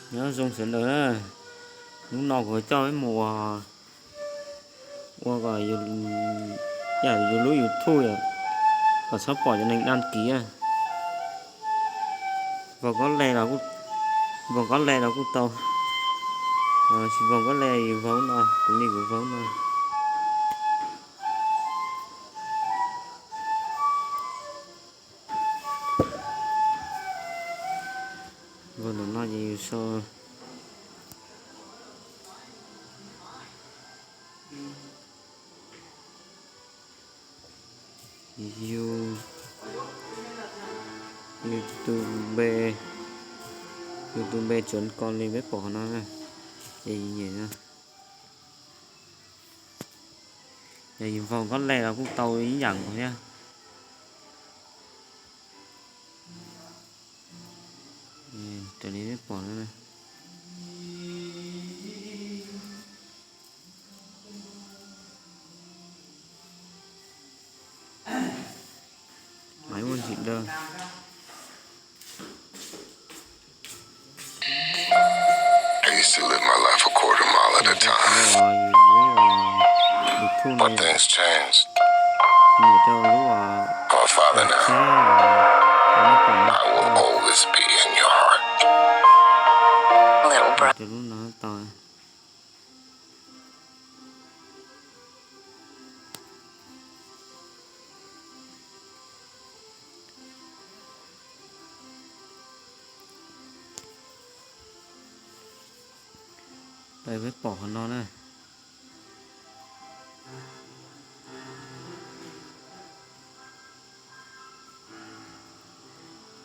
Nyob zoo sawv daws na, hnub no kuv coj peb mus ua, ua kom yus lub YouTube yom, kom txhob pom cov neeg đăng ký. Vau kob le, vau kob le los kuj tau, tsis vau kob le yus vau no, kuv li kuv vau no. Vau ntawm no ces yus sau, yus, yus tus npe, yus tus npe tsuav ko li peb pom qhov no na. Ces yus nyem no, yog yus vau kob le los kuj tau ib yam nkaus thiab. Raws li peb pom no, maiv muaj ntsim dawb. I used to live my life a quarter mile at a time. But things changed. I'm a father now. I will always be in your heart. Little brother. Peb pom qhov no na.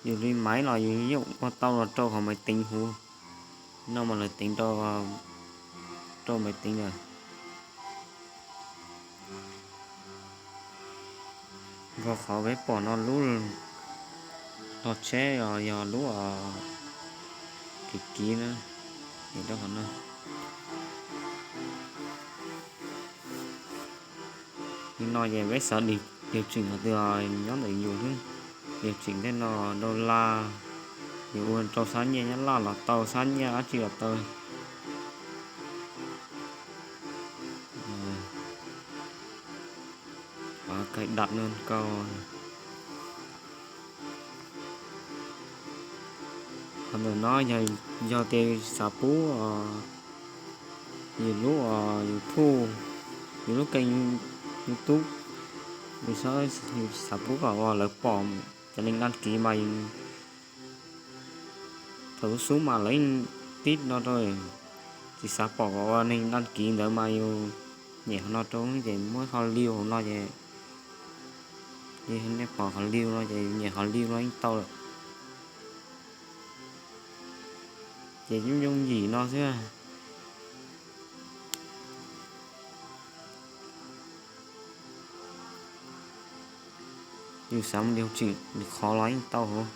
Yus li maiv los yus yeej ua tau los rau qhov máy tính huv. No mas lawv teev rau, rau máy tính lawm. Vau qhov peb pom no lub log tsheb os, yog lub kev kiv na, rau qhov no. Li no ces peb xav điều chỉnh qhov twg nyob ntawm yus xwb. Điều chỉnh tej no, đô la, yus ua rau xab nyiaj Nyab Laj los tau, xab nyiaj dab tsi los tau. Cài đặt no kau. Qhov ntawm no yog tias xav pub yus lub YouTube, yus lub kênh YouTube, yus xav pub kom lawv pom cov neeg đăng ký mas yus, thaum lub xub mas lawv yeej tib no rau. Tsis xav pom kom ua neeg đăng ký ntawd mas yus nyem qhov no rau ces muab qhov lưu hauv no ces, nej pom qhov lưu no ces nyem qhov lưu no yeej tau lawm. Ces yooj yooj yim no xwb. Yus xav mus điều chỉnh qhov los yeej tau hauv.